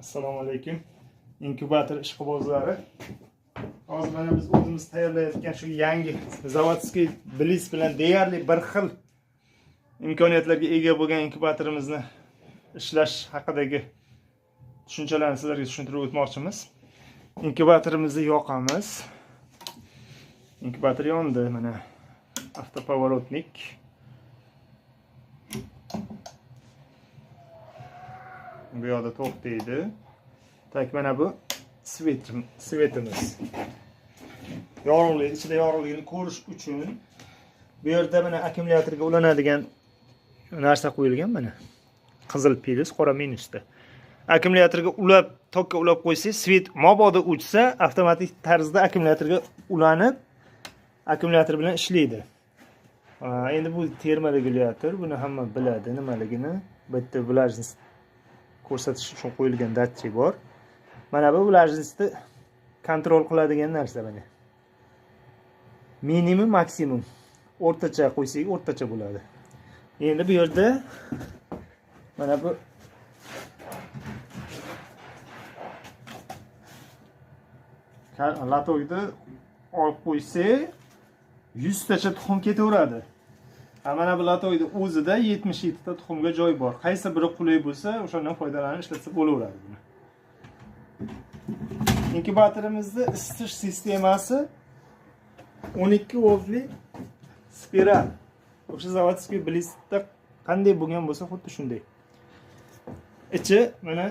Assalomu alaykum inkubator ishqibozlari. Hozir mana biz o'zimiz tayyorlayotgan shu yangi заводской Bliss bilan deyarli bir xil imkoniyatlarga ega bo'lgan inkubatorimizni ishlash haqidagi tushunchalarni sizlarga tushuntirib o'tmoqchimiz. Inkubatorimizni yoqamiz. Inkubator yondi, mana avtopоворотник. Bu yoqda to'xtaydi. Так, mana bu svetimiz. Yorug'lik, ichida yorug'ligini ko'rish uchun bu yerda mana akkumulyatorga ulanadigan narsa qo'yilgan mana. Qizil plyus, qora minusda. Akkumulyatorga ulab, tokka ulab qo'ysangiz, svet mabodo o'chsa, avtomatik tarzda akkumulyatorga ulanib, akkumulyator bilan ishlaydi. Endi bu termoregulyator, buni hamma biladi nimaligini. Bu yerda влажность ko'rsatish uchun qo'yilgan datchik bor. Mana bu влажностьni kontrol qiladigan narsa mana. Minimum, maksimum. O'rtacha qo'ysak, o'rtacha bo'ladi. Endi bu yerda mana bu latokni olib qo'ysak, 100 tacha tuxum ketaveradi. Mana bu latokni o'zida 77 ta tuxumga joy bor. Qaysi biri qulay bo'lsa, o'shandan foydalanib ishlatsa bo'laveradi buni. Inkubatorimizda isitish sistemasi 12 voltli spiral. O'sha заводской Blissda qanday bo'lgan bo'lsa, xuddi shunday. Ichi mana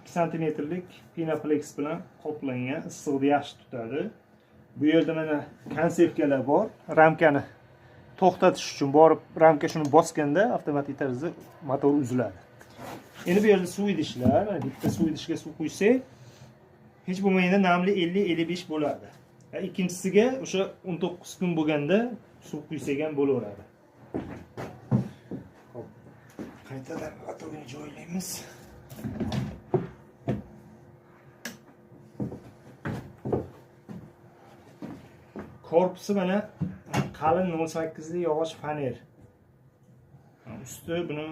2 santimetrlik pinoplex bilan qoplangan, issiqni yaxshi tutadi. Bu yerda mana konsepkalar bor. Ramkani to'xtatish uchun borib ramka shuni bosganda avtomatik tarzda motor uziladi. Endi bu yerda suv idishlar, mana bitta suv idishga suv quysak, hech bo'lmaganda namli 50-55 bo'ladi. Ikkinchisiga o'sha 19 kun bo'lganda suv quysak ham bo'laveradi. Xo'p, qaytadan motorni joylaymiz. Korpusi mana qalin 0.8 lik yog'och faner. Usti buni